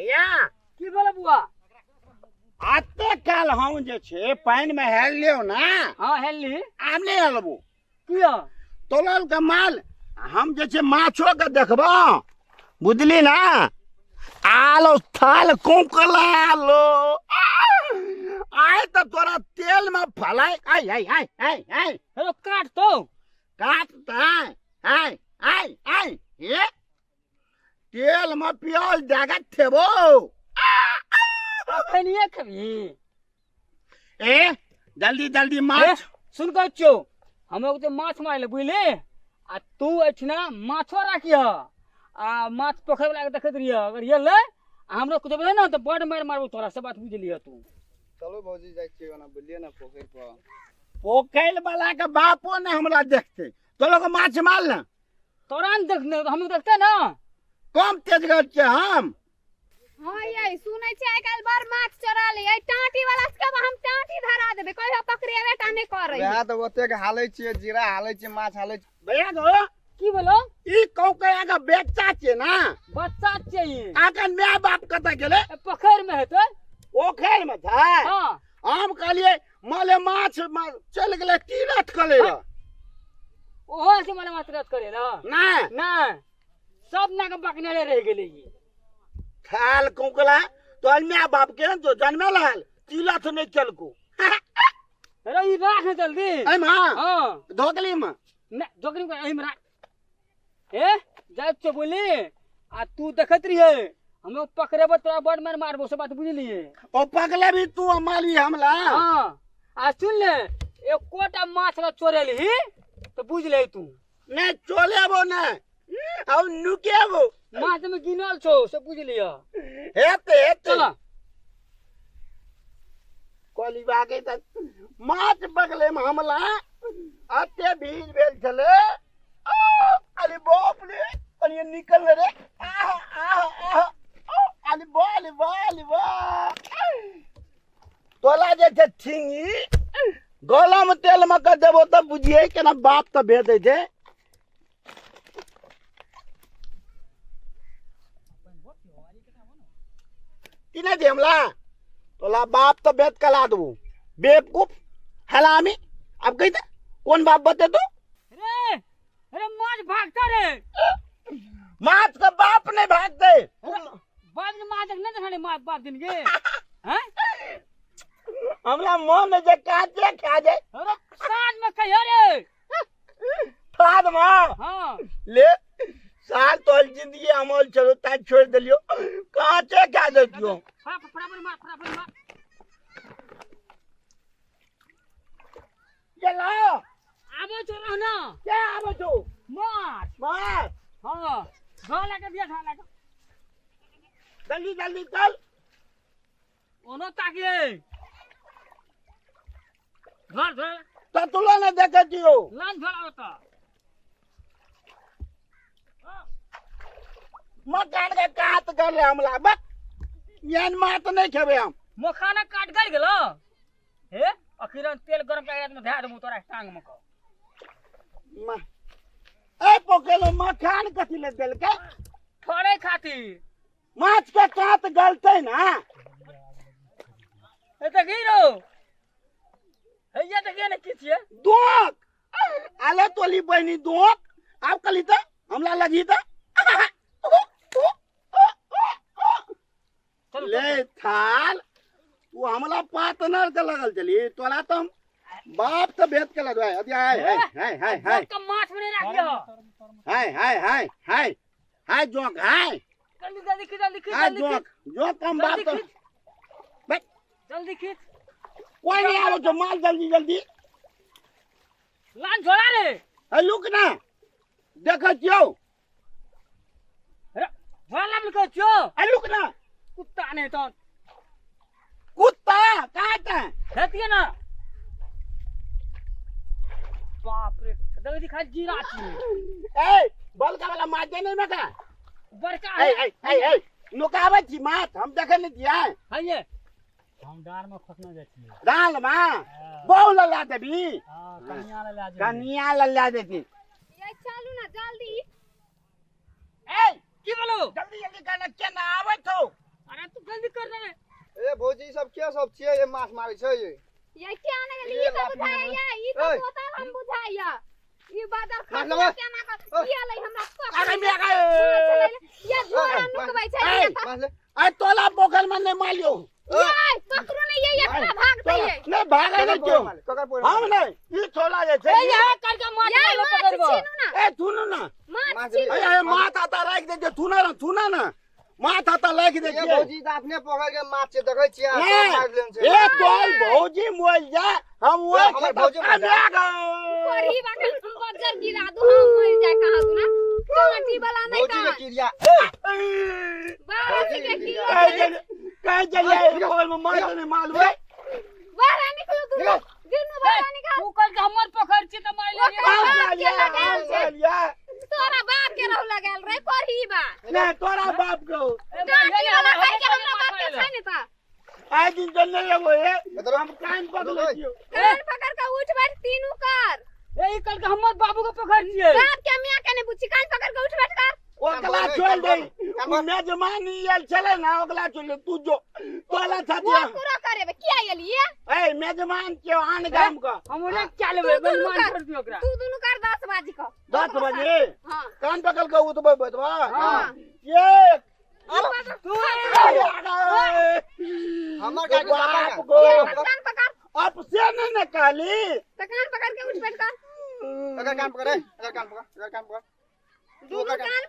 भैया की बोले बुआ? आते काल हम जे छै पानि में हेल लियो ना। हाँ हेलली। आब नहि हेलबो। किया? तोलल के माल हम जे छै माछो के देखबो, बुझली ना? आलो थाल कोकला आलो आय तऽ तोरा तेल में फलाय। आय आय आय आय आय। हेलो काट तो काट तऽ आय आय आय हे तेल में प्याज दए के थेबो। अखनिए खेबही? ए जल्दी जल्दी माछ। सुन कर चो, हम लोग तो माछ मारे ले बुझले, आ तू एठिना माछो राखिह आ माछ पोखरि वाला के देखैत रहिह, अगर ये ले आ हमरो कुछ बोले ना तो बड़ मार मारबो तोरा, से बात बुझ लिह तू। चलो भौजी जाइ छियै ओना बुझलियै ना पोखरि पर। पोखरि वाला के बापो ने हमरा देखते, तो लोग माछ मार ना। तोरा ने देखने हम देखते ना। कम तेजगर छै हम। हाँ ये सुनै छियै आइ काल्हि बड़ माछ चोरा ले, एहि टाँटी वाला सबके हम टाँटी धरा देबै, कहियो पकड़ेबे टा नहि करै। वएह तऽ ओतेक हालै छियै, जीरा हालै छियै, माछ हालै छियै। भैया गो की बोलो? ई कहू के आगा बच्चा छियै ना? बच्चा छियै ई। आगा my बाप कतऽ गेलै? ए, पोखरि में हेतै। पोखरि में छै? हाँ। हम कहलियै माले माछ चलि गेलै तीरथ करै लए। ओहो से माले माछ तीरथ करै लए? नहि। नहि, सब नाक बकने रहि गेलै ई। थाल कौकला तोहर my बाप के जो जन्मेल हल तीरथ नहि केलको। अरे ई राख ने जल्दी। एहिमे? हाँ। धोकली में? नहि, धोकली में एहिमे राख। ए जाइ छियौ बोली, आ तू देखैत रहियै हम पकड़ेबो तोरा बड़ मार मारबो, से बात बुझलियै? ओ पकड़ले भी तू मारबी हमला? हाँ। आ सुन ले, एकोटा माछ अगर चोरेलही तऽ बुझ ले तू। नहि चोलेबो नहि, हम नुकेबो। माछ में गिनल छौ से बुझ लिअ। हेते हेते। चल कहली बागे तऽ माछ पकड़े में हमला अते भीड़ भेल छलै। अरे बाप रे, अरे निकल रे, आह आह आह, अरे बा अरे बा अरे बा। तोला जे छै ठिंगी गलम तेल में कऽ देबो तऽ बुझिए केना बाप तऽ भेज दै छै। की नहि दे हमला? तोला बाप तऽ भेज कला देबो, बेवकूफ हलामी। अब कही तऽ कोन बाप बते तू? रे अरे माछ भागता रे। माछ के बाप नहीं भागते। बाप ने माछ नहीं देखा माछ बाप दिन के। हैं? हमरा मन जे काटे खा जाए। अरे साँझ में कहिया रे? साँझ में? हाँ। ले साल तो जिंदगी अमल चलो ता छोड़ देलियो, काटे खा जतियो। फटाफट मार, फटाफट मार। चलो आबो छौ रहना। क्या आबो छौ? माछ। माछ। हाँ, घर लगा दिया, घर लगा। जल्दी जल्दी चल। ओनो ताकिए। घर घर। तो तुला ने देखे दियो। लान घर आवता। मकान के कात कर ले हमला बक। यान मात नहीं खेबे हम। मखाना काट गल गेलो। हे अखिरन तेल गरम कर में धए देबो तोरा टांग में क। ए पोकेलो मखान कथी ले देलकै? फड़े खातिर। माछ के कात गलतै ना। ए देखी रो। हैया देखिए ने की छियै? दोक। आले तोली बहिनी दोक। आब कली त हमला लगी त। ले थाल तू हमला पात नर के लगल चली तोरा त हम बाप त भेद के लगवाए। अरे हाय हाय हाय हाय हाय। जोक के माछ में नहीं राखियो। हाय हाय हाय हाय हाय जोक हाय। जल्दी जल्दी खींच, जल्दी खींच, हाय जल्दी जोक, खींच। जोक हम बाप जल्दी त खींच। बैठ। जल्दी खींच। कोई नहीं आवो जो माल जल्दी जल्दी। लान झोला रे। ए लुक ना देखै छियौ। अरे झोला लान कहै छियौ। ए लुक ना। कुत्ता नहीं तो। कुत्ता काटा हेतिए ना। बाप रे जल्दी खा जीरा छी। ए बलका वाला माछ दे नहीं मका। बड़का ए, है। ए, ए, ए, नुकाबै छी माछ हम देखै नहीं छियै। हइये। हम डार में खोसने जाइ छियै। डाल में? हाँ। बहु लला देबी? हाँ, कनिया लला देबी। कनिया लला देती। ये चलू ना जल्दी। ए की बोलो? जल्दी जल्दी करना केना आबै छौ? अरे सब छियै जे माछ मारै छै ये? ये क्या ने गेली ई सब बुझाइया ई तो ओए। तोता हम बुझाइया ई बादल माछ खा लेबै? केना कर ये लै हमरा पकड़ अरे ले। मेरा माछ लै ले। ये झोरा नुकबै छै ए। ये तऽ- माछ ले। अरे तोला पोखर में नहीं मारियो। ये पकड़ू ने ये एकरा भागतै ये। नहीं भागे नहीं क्यों? ककर पोखरि हम नहीं, ई छोला जे छै। ए यहाँ करके माछ ये मारै माछ पकड़बो। छीनू ना। ए सुनू ना। माछ माछ छीनू। अरे अरे माथ आता राख दे तू ना तू ना ना माथ आता राख दे। ये भौजी तऽ अपने पोखरि के माछ छै, देखै छियै अहाँ, नहीं। सब मारि लेने छै। ए तोल भौजी मोल जा हम वो ए, हमर भौजी मोल जा। कोढ़ी बाटे हम बज्जर गिरा दू हम मरि जाय कहाँ दू ना कांटी वाला नहीं भौजी के कहाँ किरिया। बारह के किलो कहे चलिए पोखर में माछ नहीं मालवे। बारह निकलू दुनू दुनू बारह निकाल। तू करके हमर पोखरि छी तऽ मारि ले। ओकर बाप के लगायल छै। लिया। तोरा बाप के रहू लगायल रे कोढ़ी बा। नहीं तोरा बाप को कांटी वाला कह के हमरा बाप के छै ने ता। आज दिन तो नहीं वो है हम कान पकड़ लियो। कान पकड़ के उठ बैठ तीनू कर। ए ई करके हमर बाबू के पोखरि छियै। बाप के मियां के ने पूछी कान पकड़ के उठ बैठ कर। ओकला छोड़ दे उ मेजबानी आयल छले ना ओकला छोड़ दे तू जो तोला वो छाती। पूरा करेबे किया एलिए? ए मेजबान के आन गाम का। हम ओने क्या लेबै तू दुनू बेईमान कर। छोड़ दियौ ओकरा। तू दुनू कर 10 बजे का। 10 बजे। हां कान पकड़ के उठबै बैठबा। हां। ये तू हमर काके बाप बाप को कान पकड़। अब से नहीं न काली। तो कान पकड़ के उठ बैठ कर। अगर कान पकड़, अगर कान पकड़, अगर कान पकड़। दुनू कान